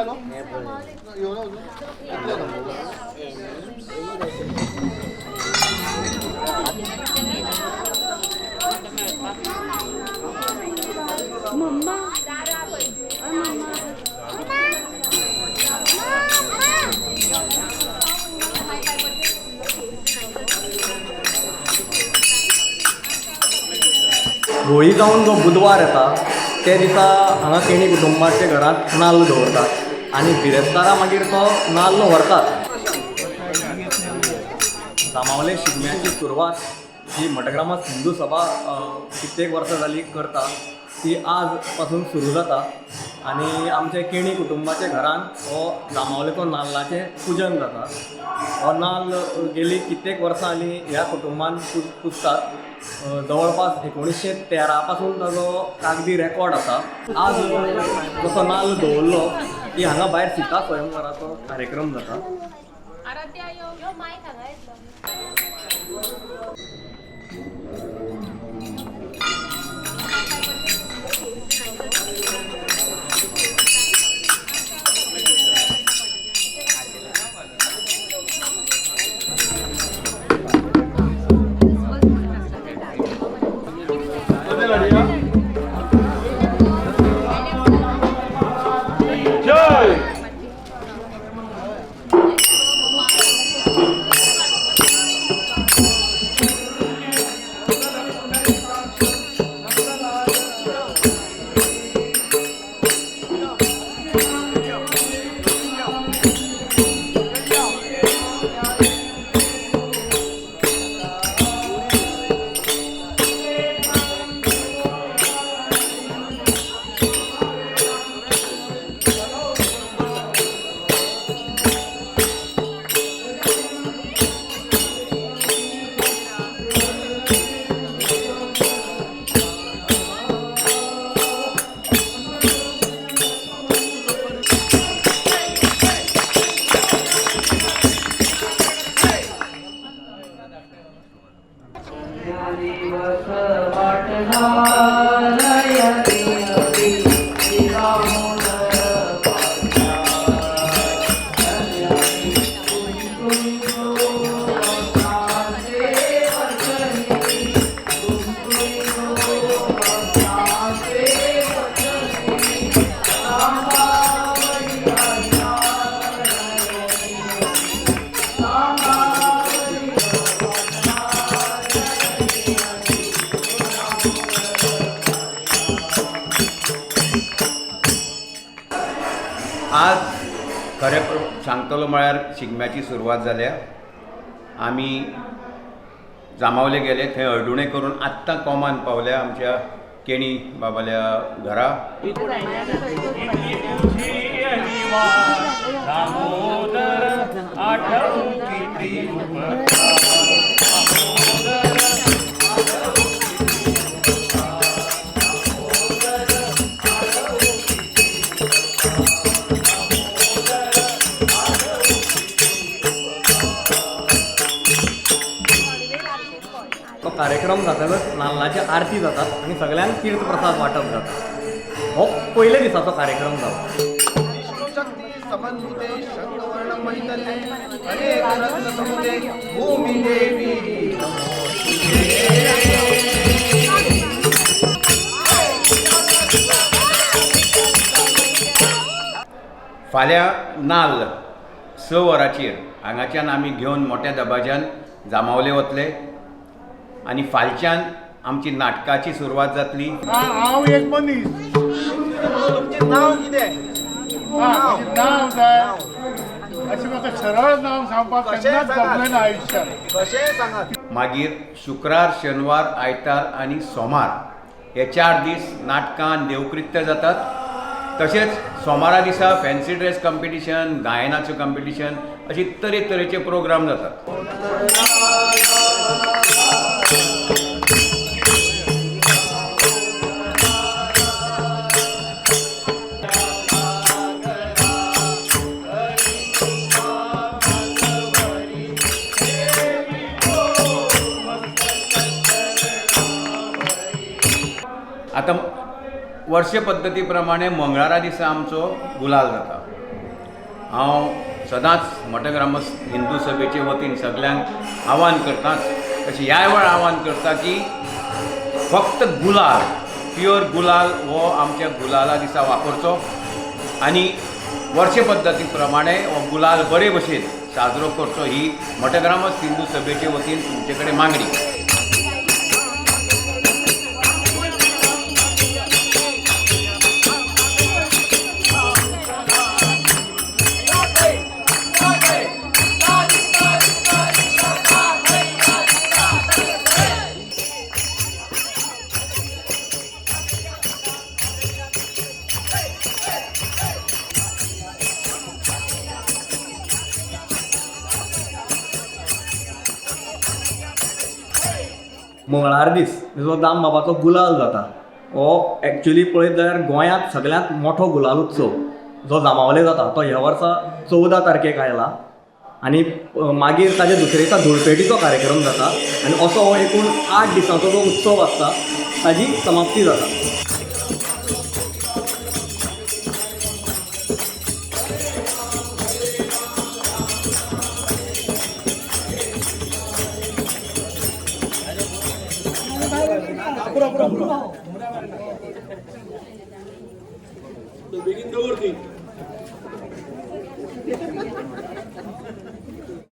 होळी जावन जो बुधवार येता ते दिसा हांगा केणी कुटुंबाच्या घरांत नाल्ल दवरतात आनी बिरेस्तारा मागीर तो नाल्ल व्हरतात. जांबावले शिगम्याची सुरवात जी मठग्रामात हिंदू सभा कित्येक वर्सां जाली करता ती आज पासून सुरू जाता आनी आमच्या केणी कुटुंबाच्या घरांत हो जांबावलेचो नाल्लाचें पुजन जाता. हो नाल्ल गेली कित्येक वर्सां जालीं ह्या कुटुंबान पुजतात. जवळपास 1913 पासून ताजो कागदी रेकॉर्ड आसा. आज जसो नाल्ल दवरलो की हांगा भायर सीता स्वयंवराचो कार्यक्रम जाता. आज खरें सांगतलो म्हळ्यार शिगम्याची सुरवात जाल्या. आमी जांबावले गेले, थंय हळदुणें करून आत्तां कोमान पावल्या आमच्या केणी बाबाल्या घरा. तो कार्यक्रम जातकच नाल्लाची आरती जातात आनी सगळ्यांक तीर्थ प्रसाद वांटप जाता. हो पयले दिसाचो कार्यक्रम जालो. फाल्यां नाल्ल 6 वरांचेर हांगाच्यान आमी घेवन मोठ्या दबाज्यान जांबावले वतले आनी फालच्यान आमची नाटकाची सुरवात जातली. हांव एक मनीस. तुमचें नांव कितें? नांव जाय अशें म्हाका सरळ नांव सांगपाक केन्नाच जमलें ना आयुश्यात. कशें सांगात. मागीर शुक्रार, शनवार, आयतार आनी सोमार हे 4 दीस नाटकां देवकृत्य जातात. तशेंच सोमारा दिसा फॅन्सी ड्रेस कॉम्पिटिशन, गायनाचो कॉम्पिटिशन अशी तरेतरेचे प्रोग्राम जातात. आतां वर्ष पद्दती प्रमाणे मंगळारा दिसा आमचो गुलाल जाता. हांव सदांच मठग्रामस्थ हिंदू सभेचे वतीन सगल्यांक आव्हान करताच, तशें ह्याय वेळार आव्हान करता की फक्त गुलाल, प्युअर गुलाल हो आमच्या गुलाला दिसा वापरचो आनी वर्ष पद्दती प्रमाणे हो गुलाल बरे भशेन साजरो करचो ही मठग्रामस्थ हिंदू सभेचे वतीन तुमचे कडेन मागणी. मंगळार दीस जो दामबाबाचो गुलाल जाता हो एक्चुली पळयत जाल्यार गोंयांत सगळ्यांत मोठो गुलाल उत्सव जो जांबावले जाता तो ह्या वर्सा 14 तारखेक आयला आनी मागीर ताजे दुसरे दिसा धुळपेटीचो कार्यक्रम जाता आनी असो हो एकूण 8 दिसांचो जो उत्सव आसता ताजी समाप्ती जाता. बेगीन दवर ती.